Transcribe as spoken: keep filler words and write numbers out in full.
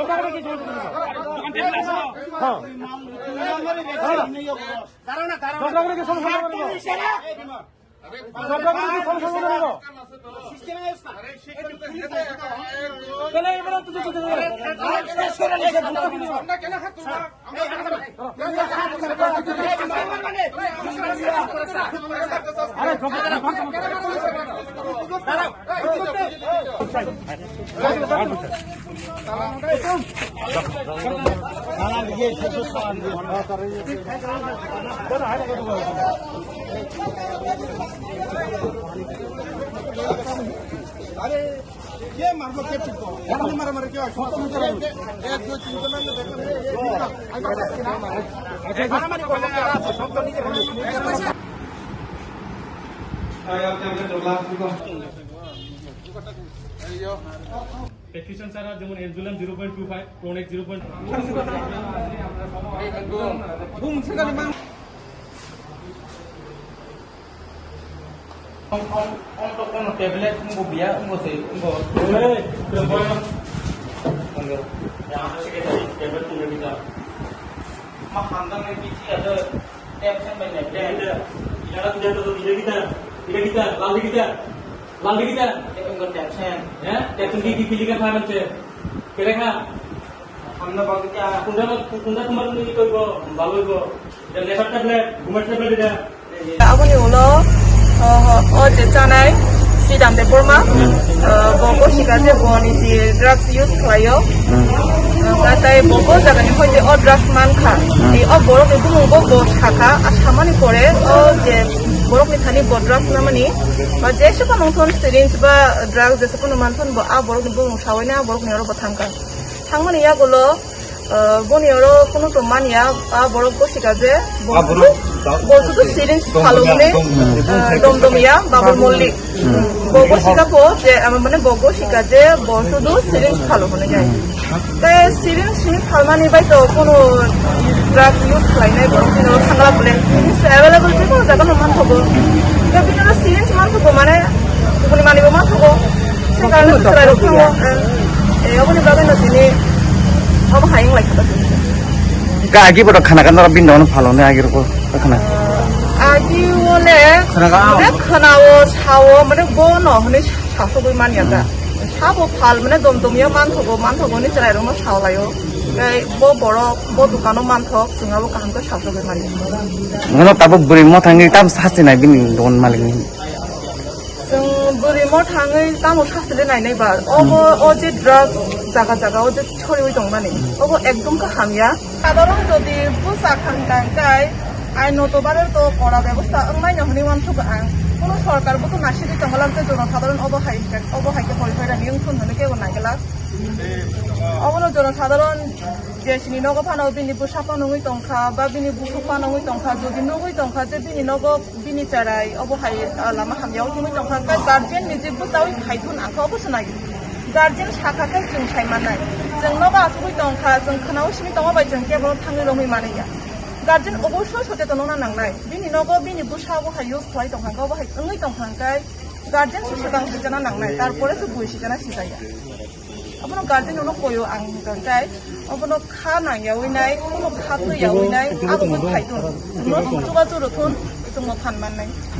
ঝগড়া করে কি সমস্যা হলো? হ্যাঁ। হ্যাঁ। ঝগড়া করে কি সমস্যা হলো? ঝগড়া করে কি সমস্যা হলো? তাহলে এবার তো, তো, তো, তো, আরে, আরে, কে মারলো, কে পিটলো? এমনি মারামারি কেউ আছে? এক, দুই, তিনজন আনলে দেখবেন, এই, এই, এই, এই, মারামারি করলো, কারা আছে? সব তো নিজের নিজের। প্রেসক্রিপশন ছাড়া যেমন এনজুলিন zero point two five, Clonex zero point two. Ong, ong, ong, tablet, ong, biya, ong, se, ong. Hey, tablet. Tablet, tablet, tablet. Ma, hamdang, bici, ada. Tepsen bai nai, tep. Ida kita, ida kita, ida kita, lal di kita, lal di kita. Tep enggak tepsen. Ya, tepsen di, di, di, di, kan, tepsen. Kira, kan? Kunda, kunda, kunda, kunda, kunda, kunda, kunda, kunda, kunda, kunda, kunda, kunda, kunda, kunda, Aboni ulo, o, o je chanai Sridham Debbarma, o, bo, bo sika je bo niji drugs use khlaio. O, ta-, tai bo, bo jagani hoite o drugs mankha. I o borok ni bumung bo, bo sakha, a samani pore o je borok ni thani bo drugs namani, ba jesa phano thon syringe ba drugs jesa phano manthon bo a borok ni bumung sawi na a borok ni oro bo thangkha. Thangmani yagulo, ah, boni oro kunu tong manya, ah, borok bo sika je, bo Ah, borok sudu, da-, bo sudu syringe dom phalung domya, ne, dom, ah, dom domya, Babul Molli. Hmm. Bo bo sika bo je, ah, mane bo bo sika je, bo sudu syringe phalung ne jai. Te syringe simi phalmani bai to kunu drugs use khlainai borok ni oro thangla bole. Syringe available je kono jaga no manthogo. Te bini oro syringe manthogo mane, boni mani bo manthogo. Se karone chwrai rok thango. Eh, aboni bagwi no tini abo hai wng lai kha. Ka agi bodo khana kan dara bin don phalo ne agi roko khana. Agi wole khana ka. Khana o sao mane bo no hwnwi sasogwi manya da. Sabo phal mane dom dom ya manthogo, manthogo ni chwrai rok no sao laio. Tei bo borok bo dukano manthok chwng abo kaham khe sasogwi manya. Ngono tabuk bwrwi mothangwi tam sasti nai bini don malik ni. Chwng bwrwi mo thangwi tamo sastile nainai ba. Obo, o je drugs jaga jaga o je choriwi tongmani, obo ekdom khe hamya. Sadharon jodi bwsa khang tang kai, ain no to bare to kora bebosta wngmai no hwnwi uansukha ang. Kuno sorkar bo to naisidi tongo lam tei jonosadharon obo hai, obo hai khe hoi hoi rani wngthun hwnwi kebo naiglak. Obono jonosadharon je sini nogo phano bini bwsa phano wngwi tongkha, ba bini busuk phano wngwi tongkha, jodi nugwi tongkha je bini nogo bini chwrai obo hai, ah, lama hamya o himwi tongkha, hwnkhe guardian ni je bwchaui phaithun ang khe obo se nai. Guardian sakha khe chwng sai mannai. Chwng nogo achugwi tongkha, chwng khwnao simi tongo bai chwng kebo thangwi romwi manliya. Guardian obossoi socheton wngna nangnai. Bini nogo bini bwsa obo hai use khlai tongkha, obo hai wngwi tongkha hwnkhe guardian se swkang sijana nangnai, tarpore se bui sijana sijaya. Abono guardian no koyo ang hwnkha khe, abono kha nangyawi nai, abono kha twiyawi nai, abo wng phaidun. Chwngno chwng chubachu rwthun, chwngno phan mannai.